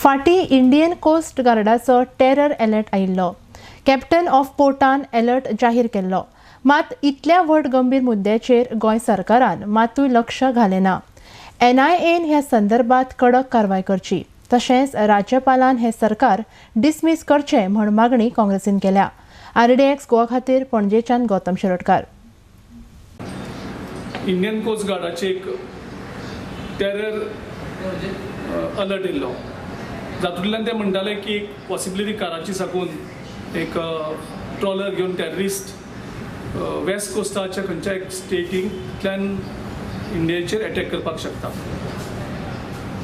फाटी Indian coast गार्डाचो terror alert आयिल्लो. Captain of पोर्टान alert जाहीर केल्लो. मात इतल्या व्हड गंभीर मुद्द्याचेर गोंय सरकारान मातूय लक्ष घालें ना. एनआयएन ह्या संदर्भात कडक कारवाय करची, तशेंच राज्यपालान हें सरकार डिसमीस करचें म्हण मागणी काँग्रेसीन केल्या. आरडीएक्स गोवा खातीर पणजेच्यान गौतम शिरोडकार. इंडियन कोस्ट गार्डाचे एक टेरर अलर्ट येयल्लो, जातूंतल्यान ते म्हणटाले की पॉसिबिलिटी कराची साकून एक ट्रॉलर घेवन टेररिस्ट वेस्ट कोस्टाच्या खंयच्या एक स्टेटींतल्यान इंडियेचेर एटॅक करपाक शकता.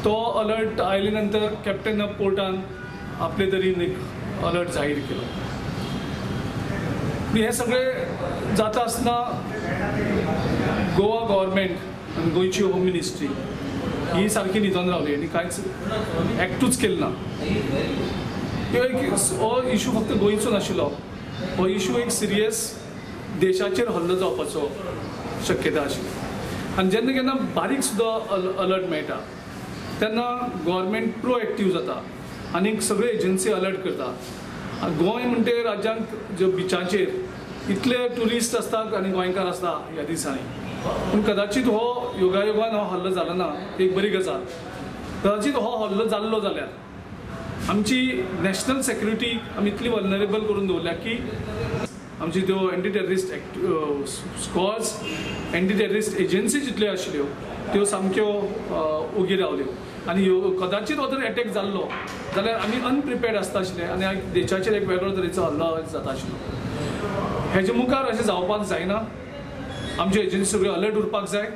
तो अलर्ट आयले नंतर कॅप्टन ऑफ पोर्टान आपले तरेन एक अलर्ट जाहीर केलो. हें सगळें जाता आसतना गोवा गव्हर्मेंट आनी गोंयची होम मिनिस्ट्री ही सारकी न्हिदोन रावली आनी कांयच एक्टूच केलें ना. एक हो इशू फक्त गोंयचो नाशिल्लो, हो इशू एक सिरियस देशाचेर हल्लो जावपाचो शक्यता आशिल्ली. आनी जेन्ना केन्ना बारीक सुद्दां अलर्ट मेळटा तेन्ना गव्हर्मेंट प्रोएक्टीव जाता आनी सगळे एजन्सी अलर्ट करता. गोंय म्हणटे राज्यांत ज्यो बिचांचेर इतले ट्युरिस्ट आसतात आनी गोंयकार आसता ह्या दिसांनी, पूण कदाचीत हो योगायोगान हो हल्लो जालो ना, एक बरी गजाल. कदाचीत हो हल्लो जाल्लो जाल्यार आमची नॅशनल सेक्युरिटी आमी इतली वल्नरेबल करून दवरल्या की आमची त्यो anti terrorist squads, anti terrorist agency जितल्यो आशिल्ल्यो त्यो सामक्यो ओगी रावल्यो. आनी कदाचीत हो जर एटॅक जाल्लो जाल्यार आमी अनप्रिपेर्ड आसता आशिल्ले आनी देशाचेर एक वेगळो तरेचो हल्लो जाता आशिल्लो. हेजे मुखार अशें जावपाक जायना. आमच्यो एजन्सी सगळ्यो अलर्ट उरपाक जाय.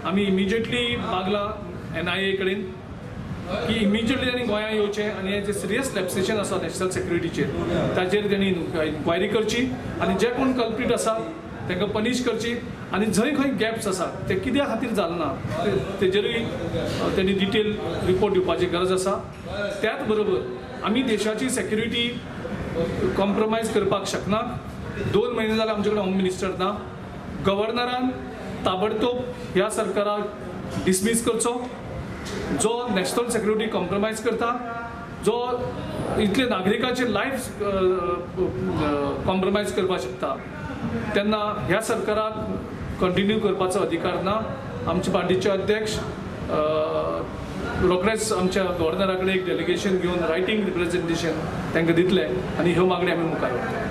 आमी इमिजिएटली मागलां एनआयए कडेन की इमिजिएटली तांणी गोंयांत येवचें आनी हें जें सिरियस लॅप्सेशन आसा नॅशनल सेक्युरिटीचेर ताचेर तांणी इन्क्वायरी करची आनी जे कोण कल्प्रीट आसा तांकां पनिश करची आनी जंय खंय गॅप्स आसा ते कित्या खातीर जालें ना तेजेरूय तांणी डिटेल रिपोर्ट दिवपाची गरज आसा. त्याच बरोबर आमी देशाची सेक्युरिटी कॉम्प्रोमायज करपाक शकना. 2 म्हयने जाले आमचे कडेन होम मिनिस्टर ना. गव्हर्नरान ताबडतोब ह्या सरकाराक डिसमीस करचो जो नॅशनल सेक्युरिटी कॉम्प्रोमायज करता, जो इतले नागरिकाचे लायफ कॉम्प्रोमायज करपाक शकता, तेन्ना ह्या सरकाराक कंटिन्यू करपाचो अधिकार ना. आमचे पार्टीचे अध्यक्ष रोखडेच आमच्या गव्हर्नरा कडेन एक डेलिगेशन घेवन रायटींग रिप्रेझेंटेशन तांकां दितले आनी ह्यो मागण्यो आमी मुखार व्हरतले.